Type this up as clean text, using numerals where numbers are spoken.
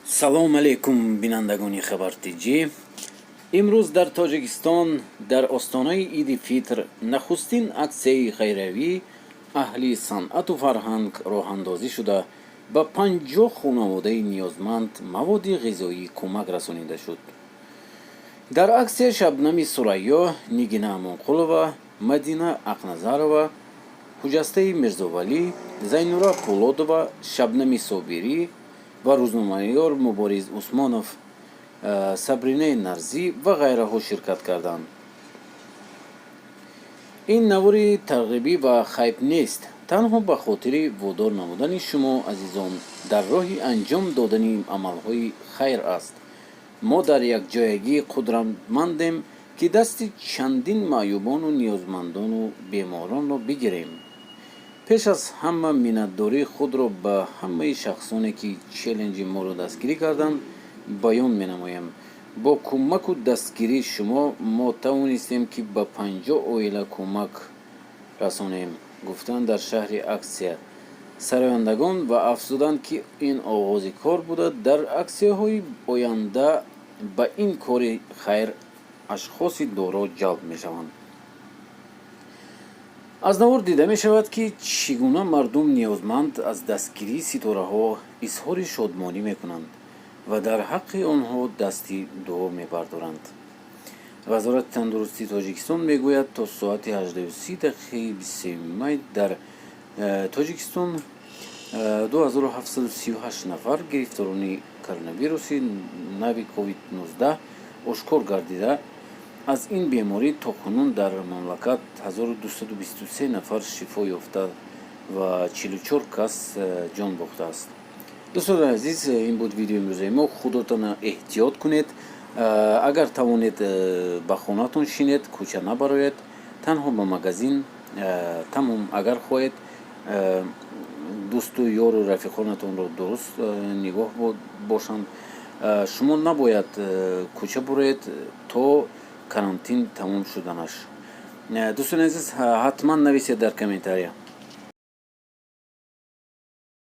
Салом алейкум, бинандагони Хабар Тҷ. Имрӯз дар Тоҷикистон дар остонаи Иди Фитр нахустин аксияи хайриявӣ аҳли санъату фарҳанг роҳандозӣ шуда, ба 50 хонаводаи ниёзманд маводи ғизоӣ кӯмак расонида шуд. Дар аксия Шабнами Сурайё, Нигина Амонқулова, Мадина Ақназарова, Ҳуҷастаи Мирзовалӣ, Зайнура Пулодова, Шабнами Собирӣ ва рӯзноманигор Мубориз Усмонов, Сабринаи Нарзӣ ва ғайраҳо ширкат карданд. Ин навори тарғибӣ ва хайп нест, танҳо ба хотири водор намудани шумо, азизон, дар роҳи анҷом додани амалҳои хайр аст. Мо дар якҷоягӣ қудратмандем, ки дасти чандин маъюбону ниёзмандону беморонро бигирем. Пеш аз ҳама миннатдории худро ба ҳамаи шахсоне, ки челленҷи моро дастгирӣ карданд, баён менамоям. Бо кӯмаку дастгирии шумо мо тавонистем, ки ба 50 оила кӯмак расонем, гуфтанд дар шарҳи аксия сарояндагон ва афзуданд, ки ин оғози кор буда, дар аксияҳои оянда ба ин кори хайр ашхоси доро ҷалб мешаванд. Аз навор дида мешавад, ки чӣ гуна мардум ниёзманд аз дастгирии ситораҳо изҳори шодмонӣ мекунанд ва дар ҳаққи онҳо дасти дуо мебардоранд. Вазорати тандурустии Тоҷикистон мегӯяд, то соати 18:30 дақиқаи 23 май дар Тоҷикистон 2738 нафар гирифторони коронавируси нави COVID-19 ошкор гардида, аз ин беморӣ то кунун дар мамлакат 1223 нафар шифо ёфта ва 44 кас ҷон бохтааст. Дӯстони азиз, ин буд видеои имрӯзаи мо. Худотона эҳтиёт кунед. Агар тавонед, ба хонатон шинед, кӯча набароед, танҳо ба магазин, тамом. Агар хоҳед, дӯсту ёру рафиқонатонро дуруст нигоҳ бошанд. Шумо набояд кӯча буроед то карантин тамом шуданаш. Дӯстони азиз, ҳатман нависед дар комментария.